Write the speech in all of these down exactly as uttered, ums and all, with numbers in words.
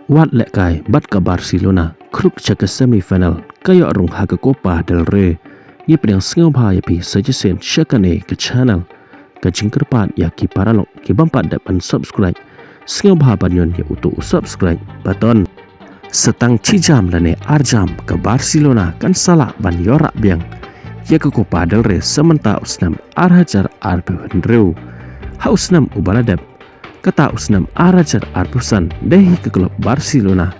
Wat lehkai bad ka Barcelona khruk sha ka semi final ka ïoh rung ha ka Copa del Rey. Ngi pdiang sngewbha ïa phi sa shisien sha kane ka channel. Ka jingkyrpad ïa ki paralok ki bym pat dep ban subscribe, sngewbha ban ñion ïa uto u subscribe button. Sa tang shi jam lane ar jam ka Barcelona kan sa lah ban ïoh rah biang ïa ka Copa del Rey sa mynta u snem ar hajar arphew hynriew. Ha u snem uba la dep, kata u snem ar hajar arphew san, dei hi ka klub Barcelona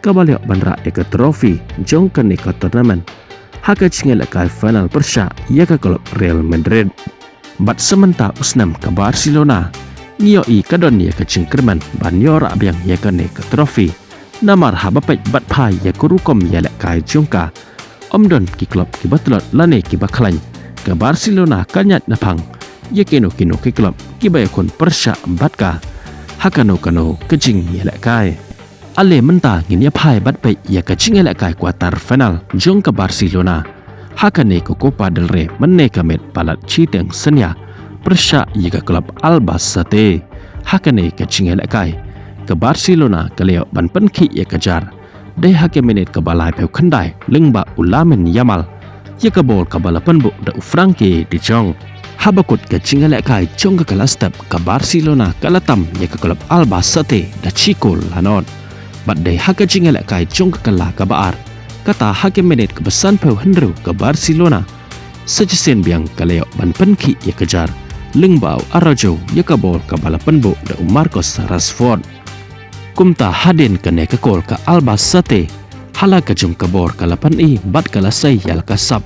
kaba la ïoh ban rah ïa ka trophy jong kane ka tournament ha ka jingïalehkai final pyrshah ïa ka klub Real Madrid. Bad sa mynta u snem ka Barcelona ngi ïohi ka don ïa ka jingkyrmen ban ïoh rah biang ïa kane ka trophy. Namar haba peit bad phai ïa ka rukom ïalehkai jong ka, ym don ki klub kiba tlot lane kiba khlaiñ. Ka Barcelona ka ñiad naphang ïa kino kino ki klub kiba ïakhun pyrshah bad ka ha kano kano ka jingïalehkai. Ale mynta ngin ïa phai bad peit ïa ka jingïalehkai quarter final jong ka Barcelona ha kane ka Copa del Rey mynne ka miet palat shiteng synñia pyrshah ïa ka klub Albacete. Ha kane ka jingïalehkai ka Barcelona ka la ïoh ban pynkhih ïa ka jar dei ha ka minit kaba laiphew khyndai lyngba u Lamine Yamal ïa ka bol kaba la pynbuh da u Frenkie de Jong. Haba kut ka jingïalehkai jong ka ka la step, ka Barcelona ka la tam ïa ka klub Albacete da shi kol la nod. Bad dei ha ka jingïalehkai jong ka ka la kaba ar, kata ha ka minit kaba sanphew hynriew ka Barcelona sa shisien biang ka la ïoh ban pynkhih ïa ka jar lyngba u Araujo ïa ka bol kaba la pynbuh da u Marcus Rashford. Kumta hadien kane ka kol ka Albacete ha la ka jong ka bor ka la pyni bad ka la sei ïa la ka sap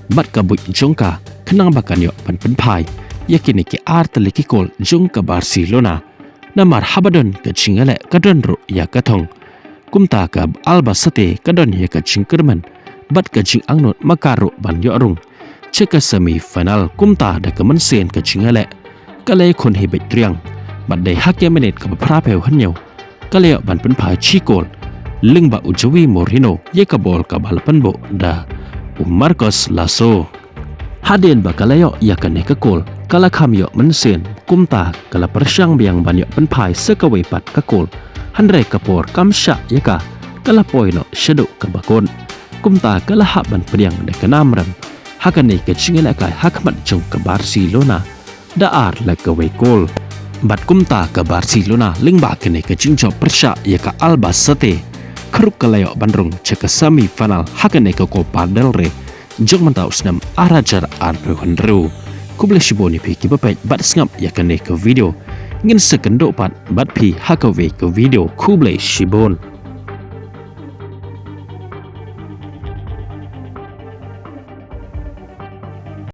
bad ka buit jong ka khnang ba kan ïoh ban pynphai ïa kine ki ar tylli ki kol jong ka Barcelona. Namar haba don ka jingïaleh ka don ruh ïa ka thong. Kumta ka Albacete ka don ïa ka jingkyrmen bad ka jingangnud ma ka ruh ban ïoh rung sha ka semi final. Kumta da ka mynsiem ka jingïaleh ka la ïakhun hi beit triang. Bad dei ha ka minit kaba phraphew hynñiew ka la ïoh ban pynphai shi kol lyngba u Joao Moutinho ïa ka bol kaba la pynbuh da u Marcos Alonso. Hadien ba ka la ïoh ïa kane ka kol ka la kham ïoh mynsiem, kumta ka la pyrshang biang ban ïoh pynphai sa kawei pat ka kol. Hynrei ka por kam shah ïa ka, ka la poi noh shaduh kaba kut. Kumta ka la hap ban pdiang da ka nam rem ha kane ka jingïalehkai ha khmat jong ka Barcelona da ar la kawei kol. Bad kumta ka Barcelona lyngba kane ka jingjop pyrshah ïa ka Albacete, khruk ka la ïoh ban rung sha ka semi final ha kane ka Copa del Rey jong mynta u snem ar hajar arphew hynriew. Khublei shibun ïa phi kiba peit bad sngap ïa kane ka video. Ngin sa kynduh pat bad phi ha kawei ka video. Khublei shibun.